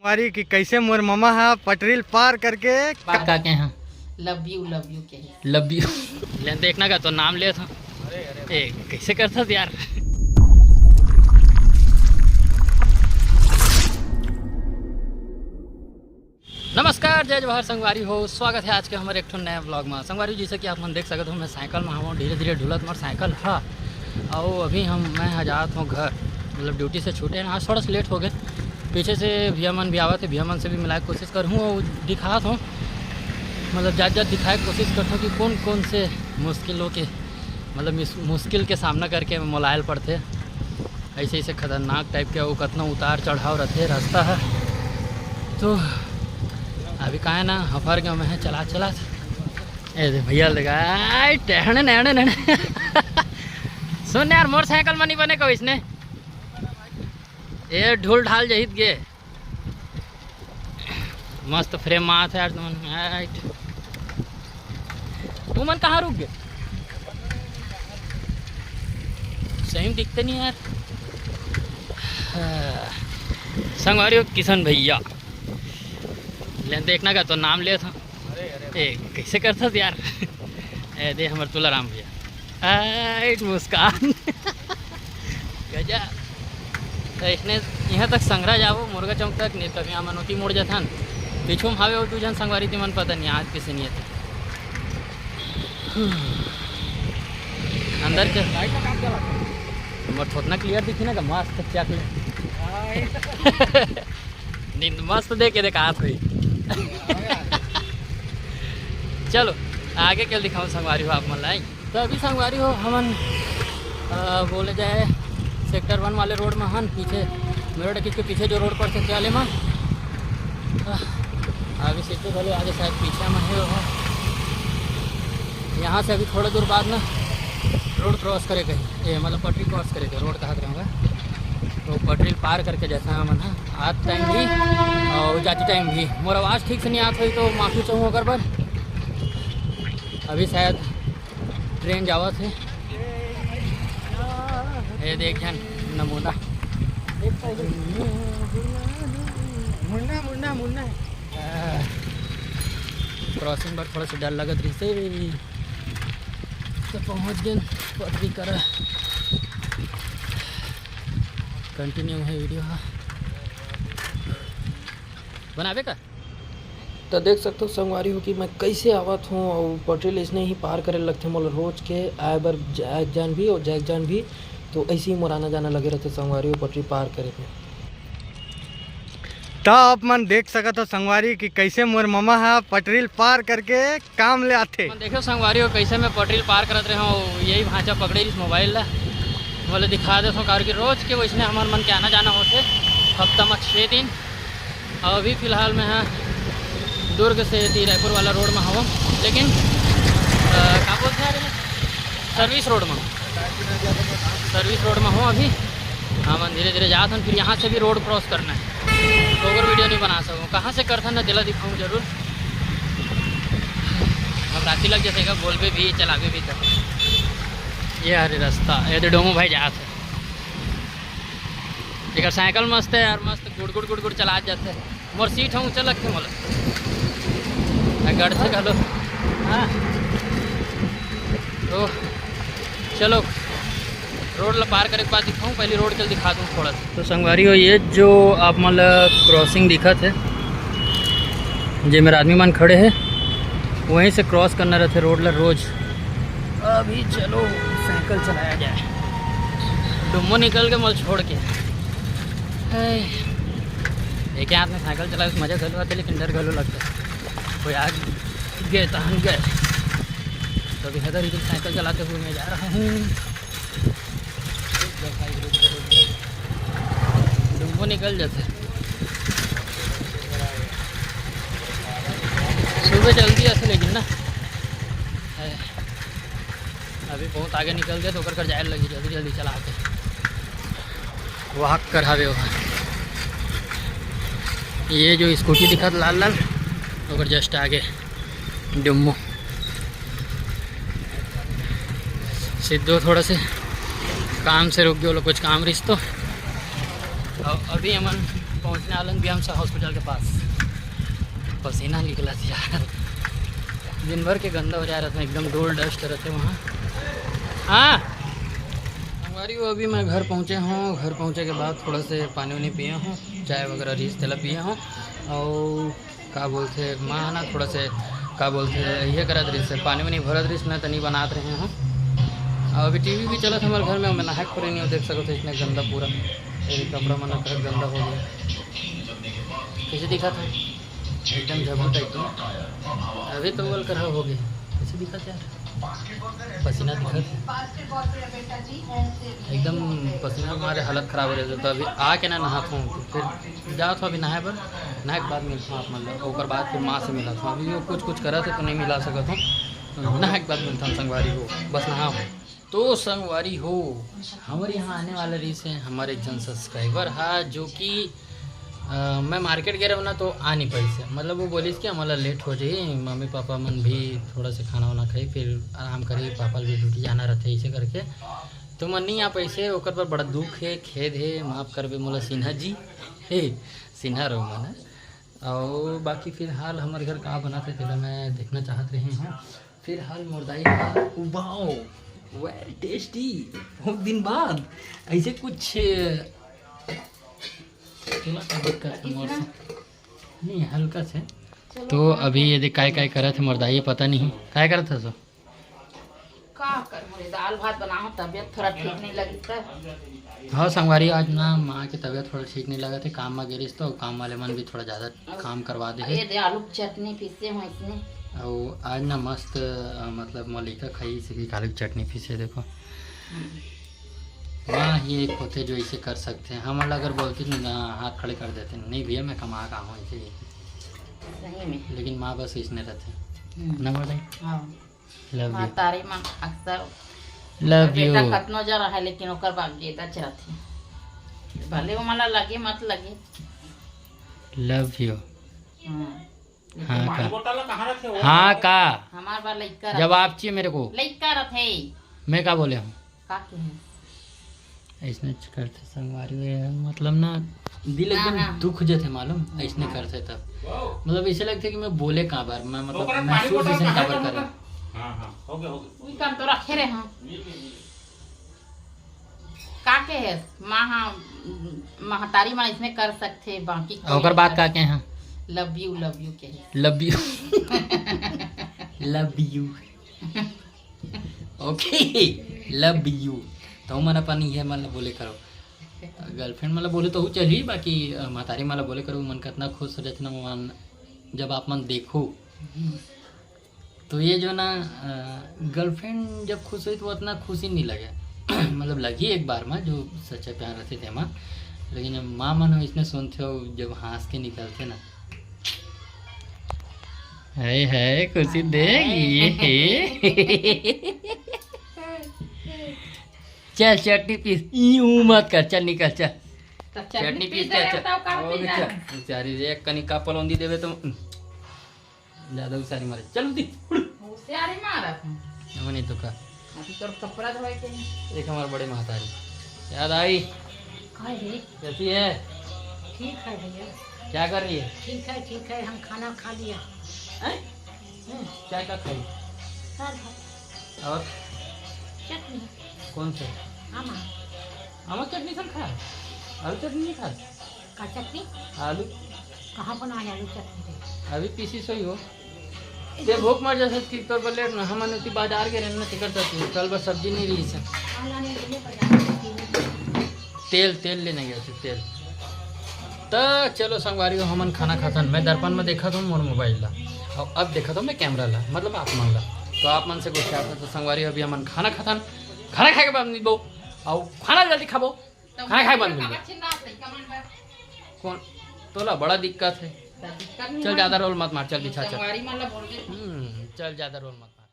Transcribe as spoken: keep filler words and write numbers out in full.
पारी कि कैसे मोर ममा हा पटरी ल पार करके बात का के हाँ। लव यू, लव यू के। लव यू। लेन देखना का तो नाम ले था। ए, कैसे करता यार? नमस्कार, जय जोहार संगवारी हो, स्वागत है आज के हमारे एक ठो नया ब्लॉग में। संगवारी, जैसे कि आप मन देख सकत हो, मैं साइकिल में हूँ, धीरे धीरे ढुलत मोर साइकिल हा। और अभी हम, मैं हा जात हूँ घर, मतलब ड्यूटी से छूटे हैं, आज थोड़ा सा लेट हो गए। पीछे से भैया मन भी आवत है, भैया मन से भी मिलाए के कोशिश करहूँ और दिखात हूँ, मतलब जात जात दिखाए के कोशिश करता हूँ कि कौन कौन से मुश्किलों के, मतलब मिस-, मुश्किल के सामना करके मोलायल पड़थे। ऐसे ऐसे खतरनाक टाइप के, वो कतना उतार चढ़ाव रहते रास्ता है। तो अभी का है ना, हफर गया मैं चला चला। ए दे भैया लगा, आय, टहने, नहने, नहने। सुन यार, मोटरसाइकिल में नहीं बने को इसने। ए ढोल ढाल जहित गे। मस्त फ्रेम मारत है यार तुमन। राइट। तुमन कहाँ रुक गए? सही में दिखते नहीं यार। हाँ। संगवारी हो किशन भैया। ले देखना का तो नाम ले था। ए, कैसे करथस यार? ए, दे हमर तुलाराम भैया। आइट मुस्कान। गजा। तो इसने यहाँ तक संघरा जाबो, मुर्गा चौक तक, नहीं तब यहाँ मनोती मोड़ जाथन। पीछू में हावे वो दू झन संगवारी, ते मन पता नहीं आज किसे नहीं आते। अंदर के लाइट का काम चला। मोर थोतना क्लियर दिखी ना का, मस्त चक ले। नींद मस्त दे के देखा हाथ हुई। चलो, आगे के दिखाऊँ संगवारी हो आप मन ला। तो अभी संगवारी हो हमन, अ, बोले जाए सेक्टर वन वाले रोड में हन, पीछे मेरठ के पीछे जो रोड पर से चले मन। अ, अभी सीधे भले आगे शायद पीछे में है वो। यहाँ से अभी थोड़ा दूर बाद में रोड क्रॉस करे कहीं, ये मतलब पटरी क्रॉस करे के रोड कहा करेंगे। तो पटरी पार करके जैसा हमन ह आत टाइम भी और जाती टाइम भी, मोर आवाज़ ठीक से नहीं आत होई तो माफ़ी चाहूँ ओकर बर। अभी शायद ट्रेन जावत है। ये देखें नमूना। मुन्ना, मुन्ना, मुन्ना। क्रॉसिंग पर थोड़ा सा डर लगत रही से, तो पहुँच गए पटरी करा। कंटिन्यू है वीडियो हा। बनावे का? तो देख सकते हो संगवारी हो कि मैं कैसे आवत हूँ और पटरी ले इसने ही पार करे लगथे मोला रोज के आए बर जाए जान भी और जाए जान भी। तो ऐसे ही मोर आना जाना लगे रहते संगवारी हो पटरी पार करे पे। तो आप मन देख सकत हो संगवारी कि कैसे मोर ममा हा पटरी ल पार करके काम ले आथे। मन देखो संगवारी हो कैसे मैं पटरी ल पार करत रहे हूँ, यही भांचा पकड़े इस मोबाइल ला, बोले दिखा देथों, कार कि रोज के वैसने हमर मन के आना जाना होथे हफ्ता में छः दिन। और अभी फिलहाल मैं हाँ दुर्ग से ती रायपुर वाला रोड में हवं, लेकिन अ, का बोलते हैं अरे, सर्विस रोड में, सर्विस रोड में हूँ अभी। हाँ मन धीरे धीरे जात हन, फिर यहाँ से भी रोड क्रॉस करना है, तो अगर वीडियो नहीं बना सकूँ, कहाँ से करथन ना तेला दिखाऊँ जरूर। अब राती लग जैसे का बोलबे भी चलाबे भी तो ये हरे रास्ता, ये तो डोमू भाई जात है। एकर साइकिल मस्त है यार, मस्त गुड़ गुड़ गुड़ गुड़ चला जाते हैं। मोर सीट ह ऊंचा लगथे मोला। आ, गड़थे घलो। हाँ। तो चलो, रोड ला पार करे के बाद दिखाऊँ, पहले रोड के दिखा दूँ थोड़ा सा। तो संगवारी हो, ये जो आप मन ला क्रॉसिंग दिखत है, जे मेर आदमी मन खड़े हैं, वहीं से क्रॉस करना रहथे रोड ला रोज। अभी चलो, साइकिल चलाया जाए। डुम्मो निकल के मोला छोड़ के। हाय। एक हाथ में साइकिल चलावे से मजा घलो आथे, लेकिन डर घलो लगता है। कोई आ गए तो हम गए। तो अभी हदर इधर साइकिल चलाते हुए मैं जा रहा हूँ। डुम्मो निकल जाते। सुबह जल्दी ऐसे लेकिन ना। हाय। अभी बहुत आगे निकल गए तो ओकर कर जाए लगी जल्दी जल्दी चला के। वॉक करावे वहाँ। ये जो स्कूटी दिखत लाल लाल, ओकर जस्ट आगे डुम्मो। सिद्धो थोड़ा से काम से रुक गयो, कुछ काम रिस तो। और अभी हमन पहुँचने वाले हैं बीएमसी हॉस्पिटल के पास। पसीना निकलत हे यार, दिन भर के गंदा हो जा रहा था, एकदम धूल डस्ट रहते वहाँ। हाँ संगवारी हो, अभी मैं घर पहुँचे हूँ। घर पहुँचे के बाद थोड़ा से पानी वानी पिए हूँ, चाय वगैरह रहिस तेला पिए हूँ। और का बोलथे, माँ ना थोड़ा से का बोलथे, ये करत रहिस, पानी वानी भरत रहिस ना, त नहीं बनात रहे हूँ। और अभी टीवी भी चलत हमारे घर में, मैं नहाए खोरे नहीं हूँ, देख सकत हो इसने गंदा पूरा, ये कपड़ा मन का गंदा हो गया। कैसे दिखा था? एकदम झब्बू टाइप का। अभी तो बोल कर हो गया। कैसे दिखा था यार? पसीना दिखा था। एकदम पसीना मारे हालत खराब हो रही है। तो अभी आके ना नहात हूँ, फिर जात हूँ अभी नहाए बर। नहाए के बाद मिलत हूँ आप मन ला, ओकर बाद फिर माँ से मिलत हूँ। अभी वो कुछ कुछ करत हे तो नहीं मिला सकत हूँ। नहाए के बाद मिलत हूँ संगवारी हो, बस नहा हूँ। तो संगवारी हो, हमारे यहाँ आने वाला रहिस हे हमारे एक जन सब्सक्राइबर हा, जो कि अ, मैं मार्केट गे रहूँ ना तो आ नहीं पाइस हे। मतलब वो बोलिस कि हमला लेट हो जाही, मम्मी पापा मन भी थोड़ा से खाना वाना खाही, फिर आराम करही, पापा भी ड्यूटी जाना रहते, ऐसे करके। तो मैं नहीं आ पाइस हे, ओकर पर बड़ा दुख हे, खेद हे, माफ करबे मोला सिन्हा जी, हे सिन्हा रहो मन। और बाकी फिलहाल हमारे घर का बना थे तेला मैं देखना चाहत रही हूँ। फिलहाल मोर दाई का, wow, very tasty, बहुत दिन बाद ऐसे कुछ। थोड़ा सा दिक्कत है मोर से। नहीं, हल्का से। तो अभी ये देख काय काय करत हे मोर दाई, पता नहीं काय करत हे सो। का करबो रे, दाल भात बनाओ, तबीयत थोड़ा ठीक नहीं लगी त। हाँ संगवारी, आज ना माँ के तबीयत थोड़ा ठीक नहीं लगत हे, काम में गे रहिस तो काम वाले मन भी थोड़ा ज्यादा काम करवा दे हे। ये दे आलू के चटनी पीसे हूँ इसमें। और आज ना मस्त, अ, मतलब मलिका खाई से भी आलू के चटनी पीसे, देखो। हम्म। माँ ही एक होथे जो ऐसे कर सकथे। हमन ला अगर बोलतिस ना, हाथ खड़े कर देतेन, "नहीं भैया, मैं कमा के आहूँ," ऐसे ही। सही में। लेकिन माँ बस इसने रहथे। हम्म। ना मोर दाई? हाँ। Love you। महतारी मन अक्सर love you। बेटा कतनो जरा है, लेकिन ओकर बाप जेदा चलत हे। भले वो मला लगे मत लगे। Love you। हम्म। हाँ का? हाँ का? हमार बार लइका जवाब चाहिए मेरे को। लइका रथे। मैं का बोले हूँ? का कहे? ऐसने करथे संगवारी हो यार, मतलब ना दिल हाँ, एकदम हाँ। दुख जथे मालूम, ऐसने हाँ। करथे तब। मतलब ऐसे लगथे कि मैं बोले काबर, मैं मतलब ओकरा पानी महसूस बोतल ऐसे कहाँ काबर रखा करे। था? हाँ, हाँ, हो गया, हो गया। उही काम तो रखे रहे हम। का कहे? माँ, हाँ, महतारी माँ इसने कर सकथे, बाकी कोई ओकर नहीं बाद कर का सकथे। कहे? Love you, love you कहे। Love you। Love you। OK, love you। तो मन अपन ये मन ला बोले करो, girlfriend मन ला बोले तो चलही, बाकी अ, महतारी मन ला बोले करो, मन कतना खुश हो जाथे ना मन, जब आप मन देखो। तो ये जो ना अ, girlfriend जब खुश होही तो उतना खुशी नहीं लगे। मतलब लगी एक बार में जो सच्चा प्यार रहथे तेमा, लेकिन जब माँ मन हो इसने सुनथे हो, जब हंस के निकलथे ना, हाय हाय, खुशी देगी ये। चल चटनी पीस, यूं मत कर, चल निकल, चल। तो चटनी चटनी पीस पीस दे, चल। बताओ का हो गया, पीस चल। है? बेचारी रे, एक कनी का पलौंदी देवे तो, हम्म, ज्यादा उसारी मारे। चल उठी, उड़। होशियारी मारत हूँ। हम नहीं तो का। अभी तोर कपड़ा धोए के है। देख हमारे बड़े महतारी। याद आई? का रे? कैसी है? ठीक है भैया। क्या कर रही है? ठीक है, ठीक है, हम खाना खा लिया। हैं? हम्म। क्या क्या खाई? दाल भात। और? चटनी। कौन से? आमा। आमा चटनी सब खाया? आलू चटनी नहीं खाया? का चटनी? आलू। कहाँ बनाए आलू चटनी रे? अभी पीसी सोई हो। ते भूख मर जथे कि तोर बर लेट ना, हमन ओती बाजार गे रहेन ना, तेकर सेती कल बर सब्जी नहीं रहिस हे। तेल, तेल लेने गए थे, तेल। त चलो संगवारी हो, हमन खाना खाथन। मैं दर्पण में देखत हूँ मोर mobile ला, और अब देखत हूँ मैं camera ला, मतलब आप मन ला। तो आप मन से कुछ क्या था, तो संगवारी हो, अभी हमन खाना खाथन, खाना खाए के बाद मिलबो, और खाना जल्दी खाबो, खाना खाए के बाद मिलबो। कौन? तोला बड़ा दिक्कत है। चल, ज्यादा रोल मत मार, चल बिछा, चल। हम्म, चल, ज्यादा रोल मत मार।